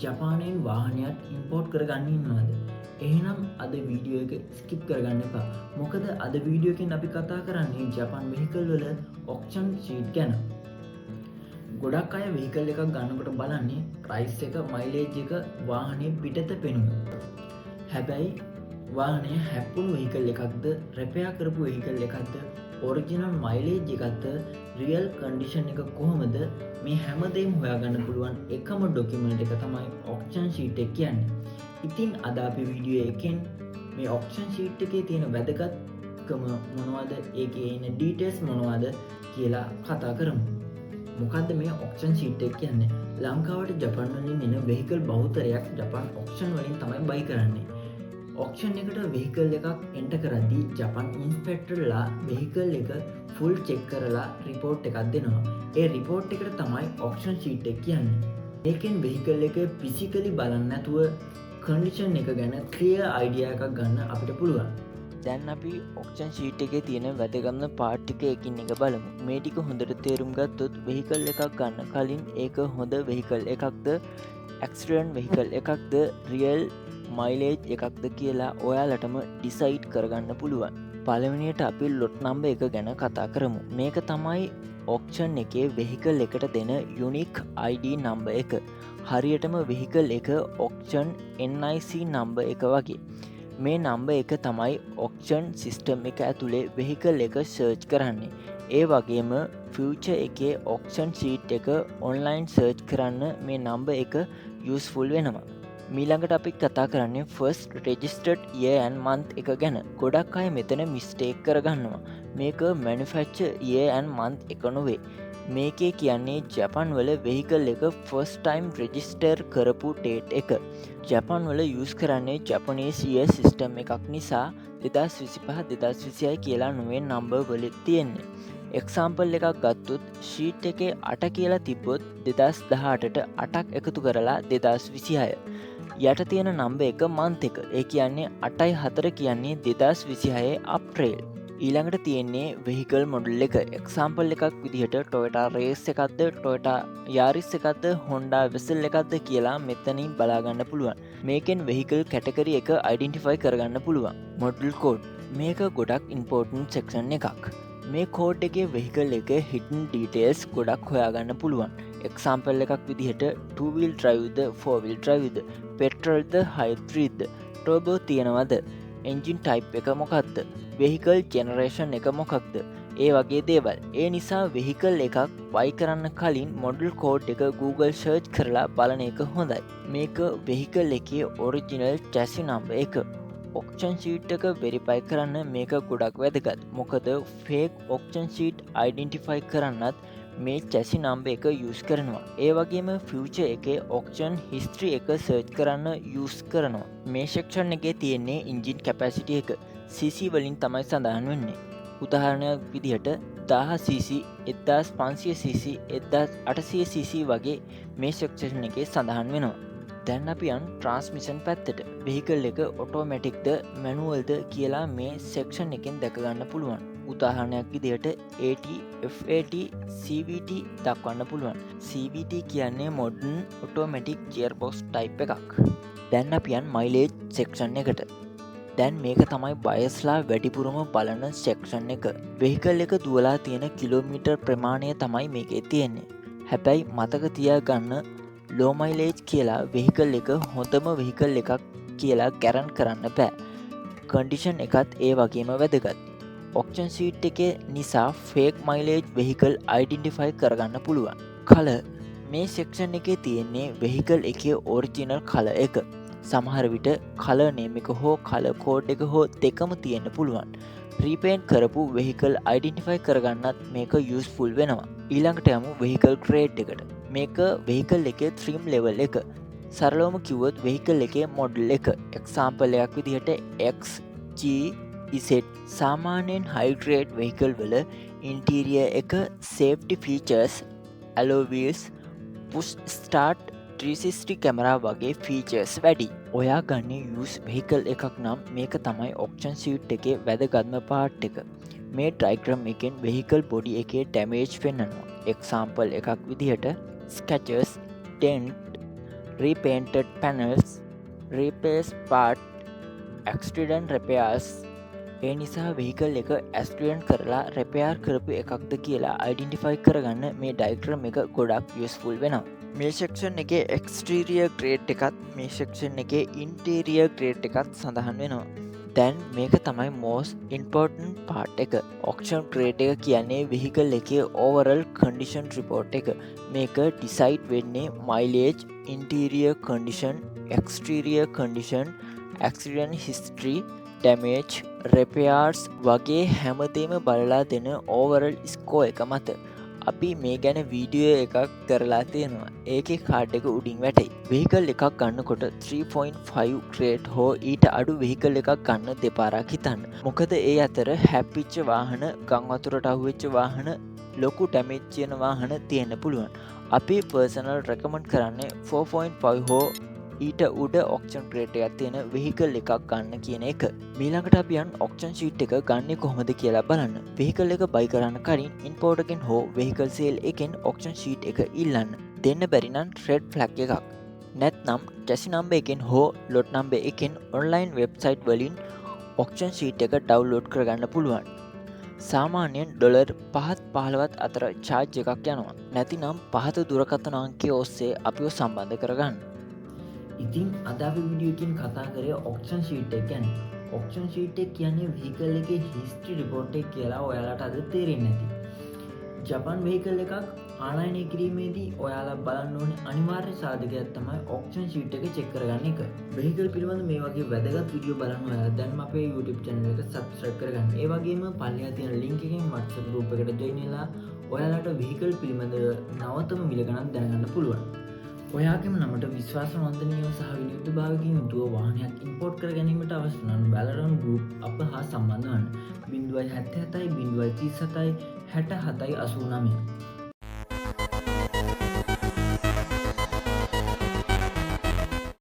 ජපානයෙන් වාහනයක් ඉම්පෝර්ට් කරගන්න ඉන්නවද? එහෙනම් අද වීඩියෝ එක ස්කිප් කරගන්න එපා. මොකද අද වීඩියෝ එකෙන් අපි කතා කරන්නේ ජපාන් වෙහිකල් වල ඔක්ෂන් ෂීට් ගැන. ගොඩක් අය වෙහිකල් එකක් ගන්නකොට බලන්නේ ප්‍රයිස් එක, මයිලේජ් එක, වාහනේ පිටත පෙනුම. හැබැයි වාහනය හැප්පුණු වෙහිකල් එකක්ද, රෙපෙයා කරපු වෙහිකල් එකක්ද, ඔරිජිනල් මයිලේජ් එකක්ද, රියල් කන්ඩිෂන් එක කොහොමද, මේ හැමදේම හොයාගන්න පුළුවන් එකම ඩොකියුමන්ට් එක තමයි ඔක්ෂන් ෂීට් එක කියන්නේ. ඉතින් අද අපි වීඩියෝ එකෙන් මේ ඔක්ෂන් ෂීට් එකේ තියෙන වැදගත්කම මොනවද, ඒකේ එන ඩීටේල්ස් මොනවද කියලා කතා කරමු. මොකද්ද මේ ඔක්ෂන් ෂීට් එක කියන්නේ? ලංකාවට ජපන් වලින් එන වෙහිකල් බහුතරයක් ජපන් ඔක්ෂන් වලින් තමයි බයි කරන්නේ. ඔක්ෂන් එකට වෙහිකල් එකක් එන්ටර් කරද්දී ජපන් ඉන්ස්පෙක්ටර්ලා වෙහිකල් එක ෆුල් චෙක් කරලා රිපෝට් එකක් දෙනවා. ඒ රිපෝට් එකට තමයි ඔක්ෂන් ෂීට් එක කියන්නේ. ඒකෙන් වෙහිකල් එක ෆිසිකලි බලන්න නැතුව කන්ඩිෂන් එක ගැන ක්ලියර් අයිඩියා එකක් ගන්න අපිට පුළුවන්. දැන් අපි ඔක්ෂන් ෂීට් එකේ තියෙන වැදගත්ම පාර්ට් ටික එකින් එක බලමු. මේ ටික හොඳට තේරුම් ගත්තොත් වෙහිකල් එකක් ගන්න කලින් ඒක හොඳ වෙහිකල් එකක්ද, ඇක්සිඩන්ට් වෙහිකල් එකක්ද, රියල් මයිලේජ් එකක්ද කියලා ඔයාලටම ඩිසයිඩ් කරගන්න පුළුවන්. පළවෙනියට අපි ලොට් නම්බර් එක ගැන කතා කරමු. මේක තමයි ඔක්ෂන් එකේ වෙහිකල් එකට දෙන යුනික් ID number එක. හරියටම වෙහිකල් එක ඔක්ෂන් NIC number එක වගේ. මේ නම්බර් එක තමයි ඔක්ෂන් සිස්ටම් එක ඇතුලේ වෙහිකල් එක සර්ච් කරන්නේ. ඒ වගේම ෆියුචර් එකේ ඔක්ෂන් ෂීට් එක ඔන්ලයින් සර්ච් කරන්න මේ නම්බර් එක යූස්ෆුල් වෙනවා. මීළඟට අපි කතා කරන්නේ first registered year and month එක ගැන. ගොඩක් අය මෙතන මිස්ටේක් කරගන්නවා. මේක මැනුෆැක්චර් ඉයර් ඇන්ඩ් මන්ත් එක නොවේ. මේකේ කියන්නේ ජපන් වල වෙහිකල් එක ෆස්ට් ටයිම් රෙජිස්ටර් කරපු ඩේට් එක. ජපන් වල යූස් කරන්නේ ජපනීස් ඉයර් සිස්ටම් එකක් නිසා 2025, 2026 කියලා නොවේ නම්බර් වල තියෙන්නේ. එක්සාම්පල් එකක් ගත්තොත් ෂීට් එකේ 8 කියලා තිබ්බොත් 2018ට 8ක් එකතු කරලා 2026. යට තියෙන නම්බර් එක මන්ත් එක. ඒ කියන්නේ 8යි 4 කියන්නේ 2026 අප්‍රේල්. ඊළඟට තියෙන්නේ වෙහිකල් මොඩල් එක. එක්සාම්පල් එකක් විදිහට ටොයටා රේස් එකක්ද, ටොයටා යාරිස් එකක්ද, හොන්ඩා වෙසල් එකක්ද කියලා මෙතනින් බලාගන්න පුළුවන්. මේකෙන් වෙහිකල් කැටගරි එක අයිඩෙන්ටිෆයි කරගන්න පුළුවන්. මොඩල් කෝඩ්, මේක ගොඩක් ඉම්පෝර්ටන්ට් සෙක්ෂන් එකක්. මේ කෝඩ් එකේ වෙහිකල් එක හිඩන් ඩීටේල්ස් ගොඩක් හොයාගන්න පුළුවන්. එක්සාම්පල් එකක් විදිහට 2 wheel drive ද, 4 wheel drive ද, පෙට්‍රල්ද, හයිබ්‍රිඩ්ද, ටර්බෝ තියෙනවද, එන්ජින් ටයිප් එක මොකක්ද, වෙහිකල් ජෙනරේෂන් එක මොකක්ද, ඒ වගේ දේවල්. ඒ නිසා වෙහිකල් එකක් බයි කරන්න කලින් මොඩල් කෝඩ් එක Google search කරලා බලන එක හොඳයි. මේක වෙහිකල් එකේ ඔරිජිනල් චැසි නම්බර් එක. ඔක්ෂන් ෂීට් එක වෙරිෆයි කරන්න මේක ගොඩක් වැදගත්. මොකද ෆේක් ඔක්ෂන් ෂීට් අයිඩෙන්ටිෆයි කරන්නත් මේ චැසි නම්බර් එක යූස් කරනවා. ඒ වගේම ෆියුචර් එකේ ඔක්ෂන් හිස්ටරි එක සර්ච් කරන්න යූස් කරනවා. මේ සෙක්ෂන් එකේ තියෙන්නේ එන්ජින් කැපැසිටි එක. CC වලින් තමයි සඳහන් වෙන්නේ. උදාහරණයක් විදිහට 1000 CC, 1500 CC, 1800 CC වගේ මේ සෙක්ෂන් එකේ සඳහන් වෙනවා. දැන් අපි යන් ට්‍රාන්ස්මිෂන් පැත්තට. වෙහිකල් එක ඔටෝමැටික්ද මැනුවල්ද කියලා මේ සෙක්ෂන් එකෙන් දැක ගන්න පුළුවන්. උදාහරණයක් විදිහට AT, FAT, CVT දක්වන්න පුළුවන්. CVT කියන්නේ මොඩර්න් ඔටෝමැටික් ගියර්බොක්ස් ටයිප් එකක්. දැන් අපි යන් මයිලේජ් සෙක්ෂන් එකට. දැන් මේක තමයි බයර්ස්ලා වැඩිපුරම බලන සෙක්ෂන් එක. වෙහිකල් එක දුවලා තියෙන කිලෝමීටර් ප්‍රමාණය තමයි මේකේ තියෙන්නේ. හැබැයි මතක තියාගන්න, ලෝ මයිලේජ් කියලා වෙහිකල් එක හොඳම වෙහිකල් එකක් කියලා ගැරන්ටි කරන්න බෑ. කන්ඩිෂන් එකත් ඒ වගේම වැදගත්. ඔක්ෂන් ෂීට් එකේ නිසා ෆේක් මයිලේජ් වෙහිකල් අයිඩෙන්ටිෆයි කරගන්න පුළුවන්. කලර්, මේ සෙක්ෂන් එකේ තියෙන්නේ වෙහිකල් එකේ ඔරිජිනල් කලර් එක. සමහර විට කලර් නේම් එක හෝ කලර් කෝඩ් එක හෝ දෙකම තියෙන්න පුළුවන්. රීපේන්ට් කරපු වෙහිකල් අයිඩෙන්ටිෆයි කරගන්නත් මේක යූස්ෆුල් වෙනවා. ඊළඟට යමු වෙහිකල් ග්‍රේඩ් එකට. මේක වෙහිකල් එකේ ට්‍රිම් ලෙවල් එක. සරලවම කිව්වොත් වෙහිකල් එකේ මොඩල් එක. එක්සාම්පල් එකක් විදිහට X, G, Z. සාමාන්‍යයෙන් හයි ග්‍රේඩ් වෙහිකල් වල ඉන්ටීරියර් එක, safety features, alloy wheels, push start, 360 camera වගේ ෆීචර්ස් වැඩි. ඔයා ගන්නේ යූස් වෙහිකල් එකක් නම් මේක තමයි ඔක්ෂන් ෂීට් එකේ වැදගත්ම පාර්ට් එක. මේ ඩයග්‍රෑම් එකෙන් වෙහිකල් බොඩි එකේ ඩැමේජ් පෙන්වනවා. එක්සාම්පල් එකක් විදිහට ස්ක්‍රැචස්, ඩෙන්ට්, Repainted panels, replace part, accident repairs. ඒ නිසා වෙහිකල් එක ඇක්සිඩන්ට් කරලා රෙපෙයාර් කරපු එකක්ද කියලා අයිඩෙන්ටිෆයි කරගන්න මේ ඩයග්‍රෑම් එක ගොඩක් යූස්ෆුල් වෙනවා. මේ සෙක්ෂන් එකේ එක්ස්ටීරියර් ග්‍රේඩ් එකත් මේ සෙක්ෂන් එකේ ඉන්ටීරියර් ග්‍රේඩ් එකත් සඳහන් වෙනවා. දැන් මේක තමයි මෝස්ට් ඉම්පෝර්ටන්ට් පාර්ට් එක. ඔක්ෂන් ග්‍රේඩ් එක කියන්නේ වෙහිකල් එකේ ඕවරල් කන්ඩිෂන් රිපෝට් එක. මේක ඩිසයිඩ් වෙන්නේ mileage, interior condition, exterior condition, accident history, damage, repairs වගේ හැමදේම බලලා දෙන ඕවරල් ස්කෝ එක මත. අපි මේ ගැන වීඩියෝ එකක් කරලා තියෙනවා. ඒකේ කාඩ් එක උඩින් වැටෙයි. වෙහිකල් එකක් ගන්නකොට 3.5 ග්‍රේඩ් හෝ ඊට අඩු වෙහිකල් එකක් ගන්න දෙපාරක් හිතන්න. මොකද ඒ අතර හැප්පිච්ච වාහන, ගං වතුරට අහුවෙච්ච වාහන, ලොකු ඩැමේජ් තියෙන වාහන තියෙන්න පුළුවන්. අපි පර්සනල් රෙකමන්ඩ් කරන්නේ 4.5 හෝ ඊට උඩ ඔක්ෂන් ග්‍රේඩ් එකක් තියෙන වෙහිකල් එකක් ගන්න කියන එක. මීළඟට අපි යන් ඔක්ෂන් ෂීට් එක ගන්නෙ කොහොමද කියලා බලන්න. වෙහිකල් එක බයි කරන්න කලින් ඉම්පෝටර් එකෙන් හෝ වෙහිකල් සේල් එකෙන් ඔක්ෂන් ෂීට් එක ඉල්ලන්න. දෙන්න බැරි නම් රෙඩ් ෆ්ලැග් එකක්. නැත්නම් චැසි නම්බර් එකෙන් හෝ ලොට් නම්බර් එකෙන් ඔන්ලයින් වෙබ්සයිට් වලින් ඔක්ෂන් ෂීට් එක ඩවුන්ලෝඩ් කරගන්න පුළුවන්. සාමාන්‍යයෙන් ඩොලර් 5ත් 15ත් අතර චාර්ජ් එකක් යනවා. නැතිනම් පහත දුරකථන අංකය ඔස්සේ අපිව සම්බන්ධ කරගන්න. ඉතින් අද අපි වීඩියෝ එකකින් කතා කරේ ඔක්ෂන් ෂීට් එක ගැන. ඔක්ෂන් ෂීට් එක කියන්නේ වෙහිකල් එකේ හිස්ටරි රිපෝට් එක කියලා ඔයාලට අද තේරෙන්නේ නැති. ජපන් වෙහිකල් එකක් ආනයනය කිරීමේදී ඔයාලා බලන්න ඕනේ අනිවාර්ය සාධකයක් තමයි ඔක්ෂන් ෂීට් එක චෙක් කරගන්න එක. වෙහිකල් පිළිබඳ මේ වගේ වැදගත් වීඩියෝ බලන්න ඔයාලා දැන්ම අපේ YouTube channel එක subscribe කරගන්න. ඒ වගේම පල්ලෙහා තියෙන link එකෙන් WhatsApp group එකට join වෙලා ඔයාලට වෙහිකල් පිළිබඳව නවතම මිල ගණන් දැනගන්න පුළුවන්. ඔයාගේම නමට විශ්වාස වන්දනීය සහ විනයුක්ත භාවයකින් යුතුව වාහනයක් ඉම්පෝට් කර ගැනීමට අවශ්‍ය නම් බැලරන් ගෲප් අප හා සම්බන්ධ වන්න. 077 037 67 89.